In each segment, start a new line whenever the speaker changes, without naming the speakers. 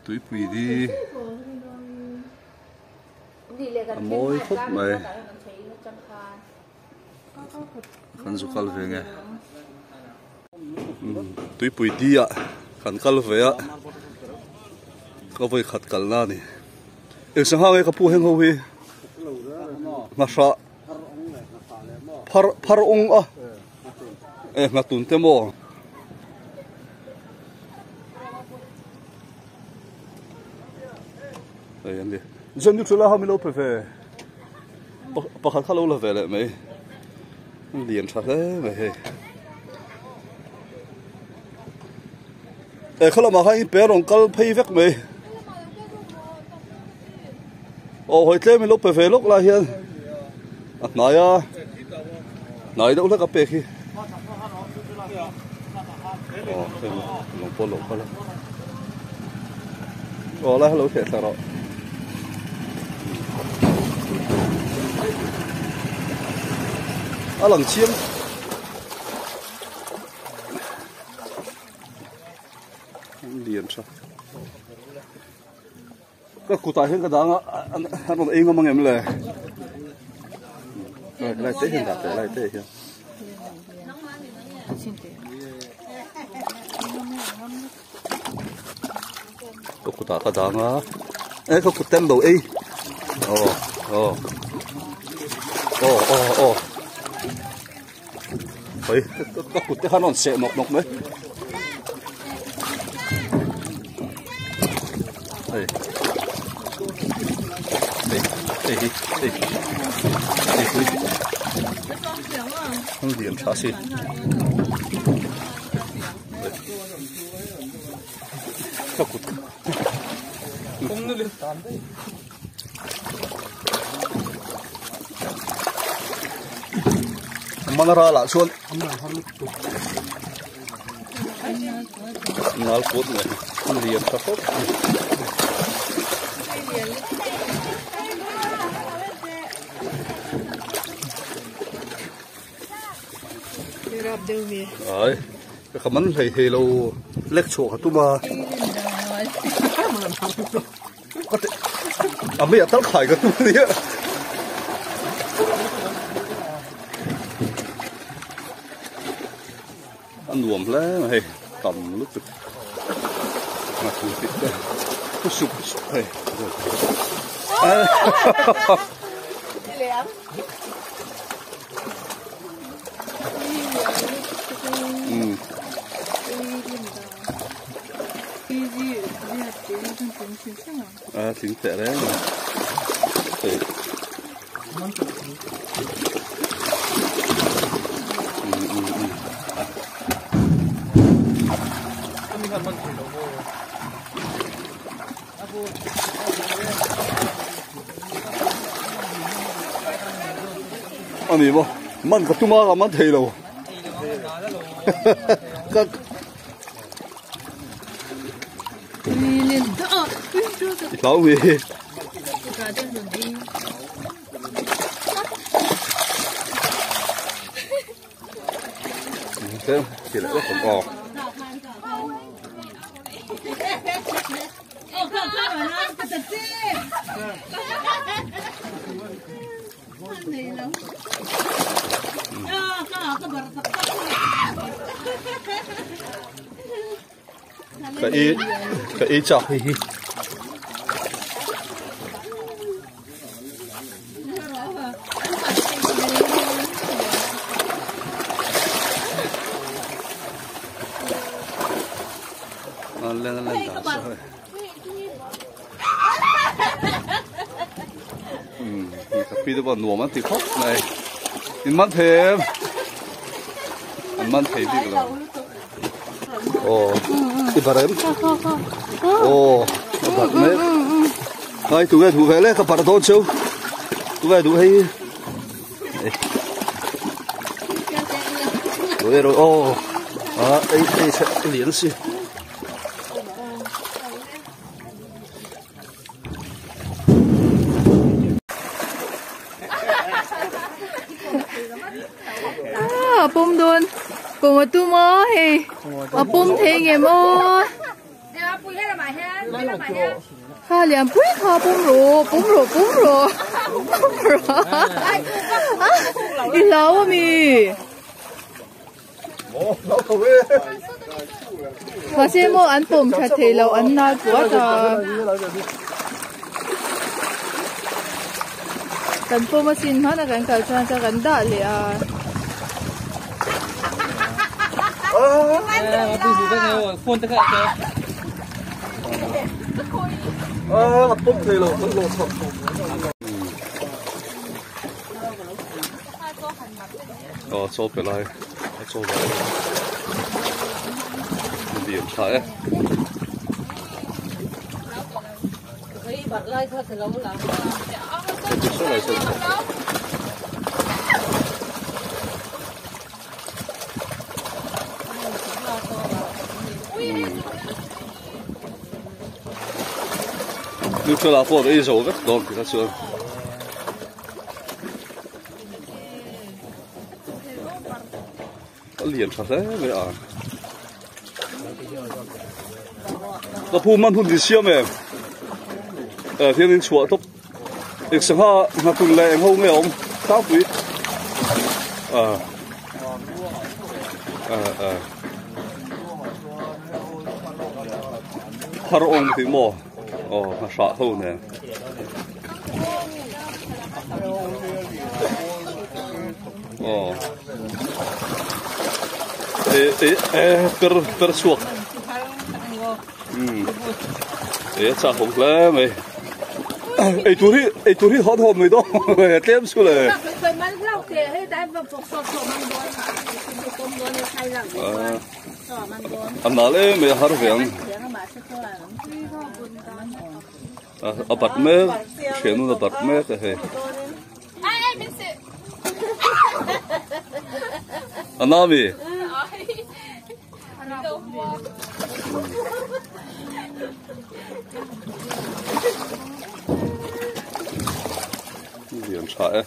Tuipui hi a mawi khawp mai kan zu kal ve nge tuipui di ah kan kal ve a ka vawi khat kal na a ni eng sangha nge ka pu heng ho hi nghahrah phar phar ung a e nghatun te maw. Hei an ni zan ni thula hami lo pe ve pakhat kha lo la ve leh mai lian tha hle mai hei e khalamah khan in pe rawn kal phei vek mai aw hawi tlem in lo pe ve lawk lai hian a hnai a hnai deuh hlek a pek hi aw hei lawng pawh lo kal a aw lai lo theh thla rawh a lang chiang lian tha Ka kutah hian ka dang a an rawn ei ngam angem le lai te hian dah teh lai te hian ka kutah ka dang a e ka kut tel lo ei aw aw aw aw aw Oi ka kut te khan rawn seh nawk nawk mai. Hei. Hei, hei hi, hei. Hei pui. Ang lian tha si. Ka kut. Manara lah chuan ngal put nge an lian tha khawp ai ka man hlei thei lo lek chhuah ka tum a. A mei a tal khai ka tu nia. A nuam hle mai hei tam lutuk a thu tit te thu sup sup hei. Um. A tling teh reng a hei a ni maw man ka tum a ka man thei lo ka Hlau mi. Thế thì lại rất còn ò. Ka ei ka ei chak hei hi. Lên lên đảo rồi. Ka pi te pawh nuam an ti khawp mai in man thei em an man thei bik lo aw i bar em aw a bar mek ai tu nge duh ve le ka bar dawn cheu tu nge duh hei Rồi rồi ô à ei ei sẽ liền si
A pawm dawn pawm a tum a hei a pawm thei nge maw. Kha lian pui kha pum rawh pum rawh pum rawh pum rawh i hlau ami. Mahse maw an pawm tha thei lo an nal puat a. Kan pawm asin hmana kan kal chuan chuan kan dah leh a.
Aw chaw pe lai a chaw ve lian tha e. Neutral ah pawh ei zo vek dawn tikha chuan. A lian tha hle mai a. Ka pu man hun in siam em? Eh thian in chhuah tawp. Eng sangha nghatun leh eng ho nge a awm tlangpui. Ah. Ah ah. Phar awng tih maw? Aw hna ho nen. Aw e e e per per chhuak um e a chak awm hle mai ei tur hi ei tur hi hawn hawn mai dawn tlem chu le a nal em em a har ve ang. A bat mek thianun a bat mek a hei a na mi lian tha e.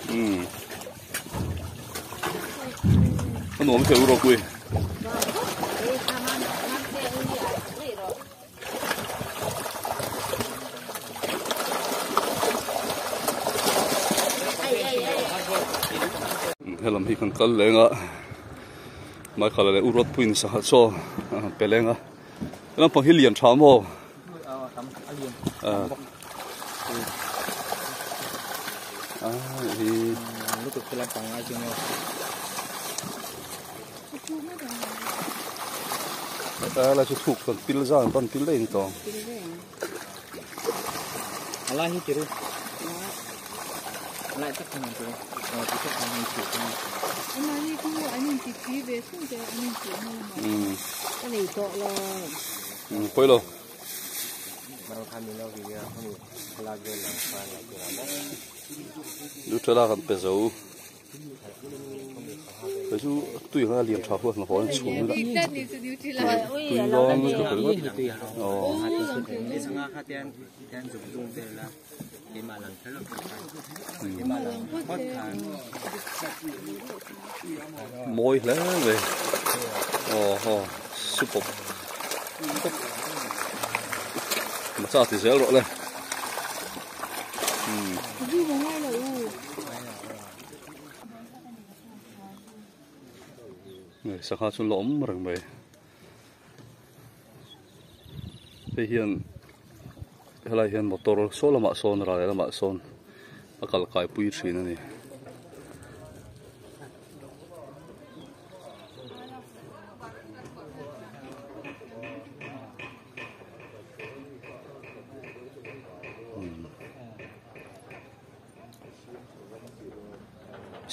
Umm a nuam thei rawk ui. Helam hi kan kal leng a Michael leh Urot puiin sangha chaw a pe leng a helam pang hi lian tha maw. La chu thuk kan pil zan pan pil daih ni tawh pawi lo. Nutella kan pe zo hei chu tui kha lian tha huat hnathawh an chhum ila tui dawn lutuk ringawt aw mawi hle mai aw haw super. Macha ti zel rawh le. Sangha chu la awm reng mai. Hei hian helai hian motor saw lamah sawn ral lamah sawn a kal kai pui thin a ni.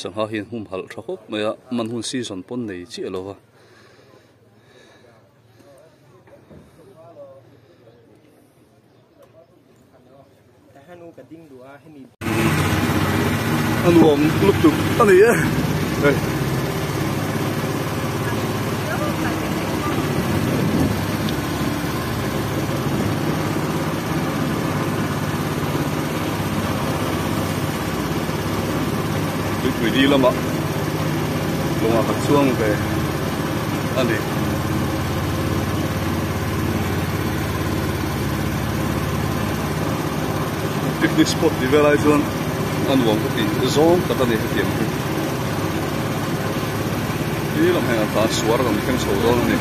Sangha hian hum halh tha khawp mai a man hun season pawn nei chiah lo va. A nuam lutuk a ni e hei. Tuipui di lamah lawngah kan chuang ve a ni. Picnic spot tih vel ai chuan a nuam ka tih zawng tak a ni hetiang hi. Ti lam heng an tan suar kan thleng chho dawn a ni.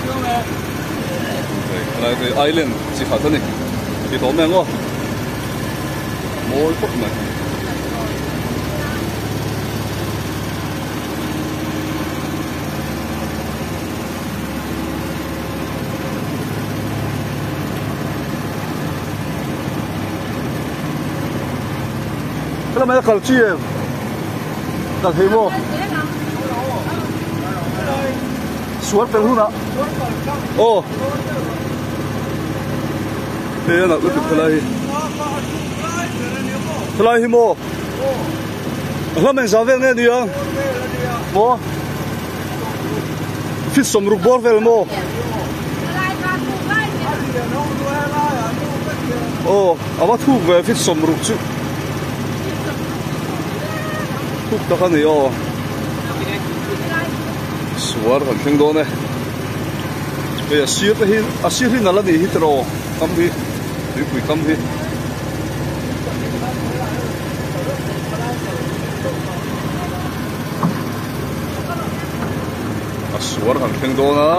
Helai te island chi khat a ni. Ti tawh mai ang aw. Mawi khawp mai. Helai mai a kal chi em? Kal thei maw? Suar pel hunah. Aw. Hei a nalh lutuk helai hi. Helai hi maw? A hla meng zah vel nge ni ang? Maw? Fit sawmruk bawr vel maw? Aw, a va thuk ve fit sawmruk chu. Thuk tak a ni aw. Suar kan thleng dawn e. Hei a sir te hi a sir hi nalh a nih hi tiraw kam hi tuipui kam hi. A suar kan thleng dawn a.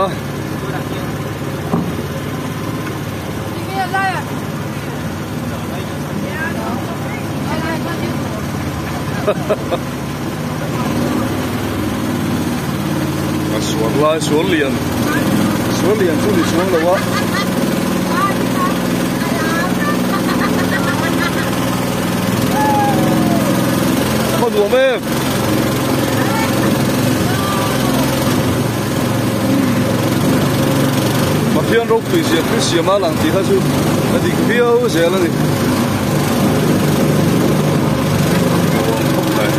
A suar lai suar lian suar lian chu ni chuang lo a. A nuam em. Pathian ropui zia thil siam a lang tih kha chu a dik viau zel a ni. Nuam khawp mai.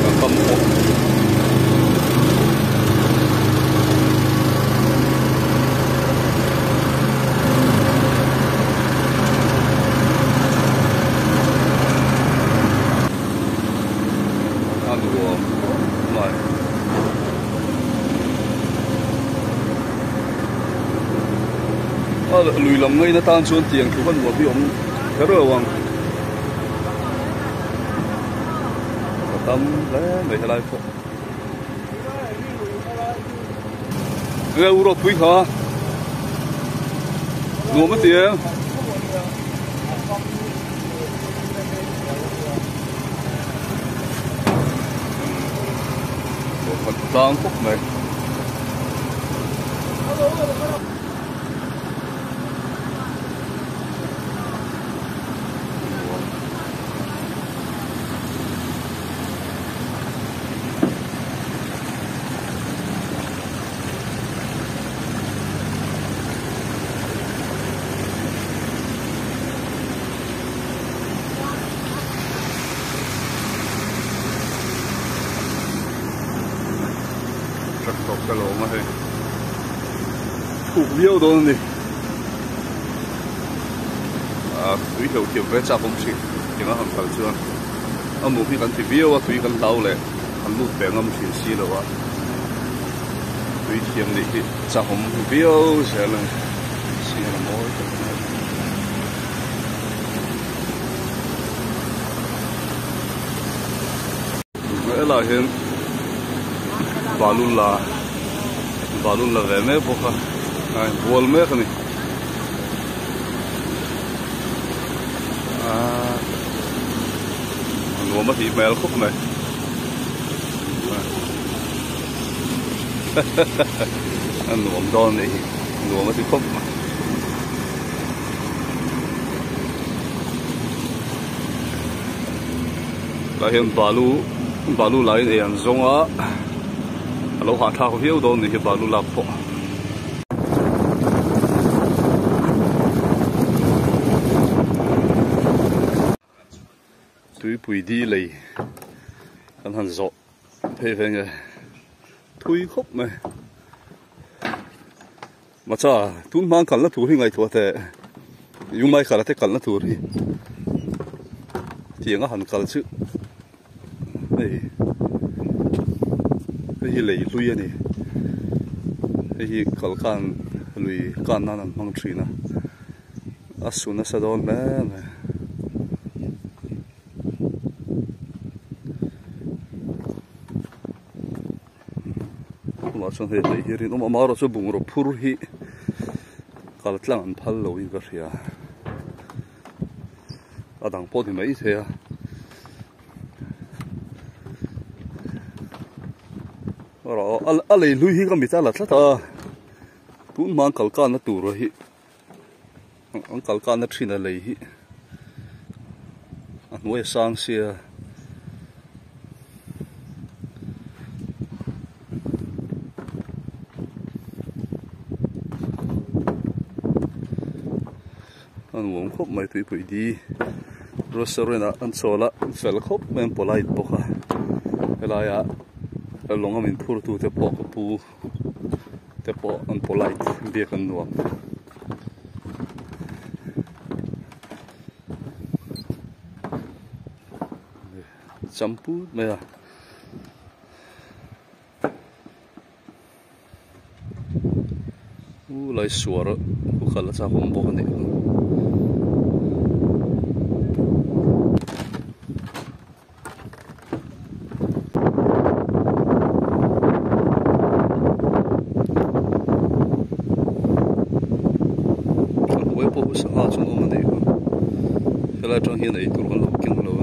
Ka kam pawh. A nuam khawp mai. A lui lam ngaina tan chuan tiang thu kha nuam hi awm kher lo ang. A tam hle mai helai pawh. Nge u ropui kha nuam a ti em? Khat tlang khawp mai. Truck tawp ka lo awm a hei thuk viau dawn a ni ah tui hleuh thiam ve chak awm thin eng a han kal chuan a muk hi kan ti viau a tui kan hlau leh. An lut ve ngam thin si lo a, tui thiam nih hi chahawm viau zel a ni, sir a mawi tak mai. Helah hian balu la balu la ve mek bawk a, a inbual mek a ni. Aaa. A nuam a tih hmel khawp mai. A nuam dawn a nih hi, nuam a ti khawp mai. Tah hian balu balu laiin ei an zawng a, a lo hahthlak viau dawn a nih hi balu lak pawh. Tuipui di lei kan han zawh phei ve nge thui khawp mai. Macha tun hma an kalna tur hi ngaihtuah teh Yumai karate kalna tur hi tiang a han kal chu hei hei hi lei hlui a ni hei hi kal khan lui kan nan an hmang thin a a su nasa dawn hle mai. Tunah chuan hei hlei hi rinawm amaherawh chu bungraw phur hi kal tlang an phal lo in ka hria a dang pawh ni mai thei a a lei hlui hi ka mit a la tlat a tun hma an kal kanna tur hi an kal kanna thin a lei hi a hnuai a sang sia. A nuam khawp mai tuipui di restaurant ah an chawl a an fel khawp mai an polite bawk a helai ah lawng a min phur tu te pawh ka pu te pawh an polite biak an nuam. Champut mai a. U lai suar khu khalh a chak awm bawk a nih kha. A hnuai pawh hi sangha chu an awm a nih kha. Helai atang hian eitur kan lo keng lo.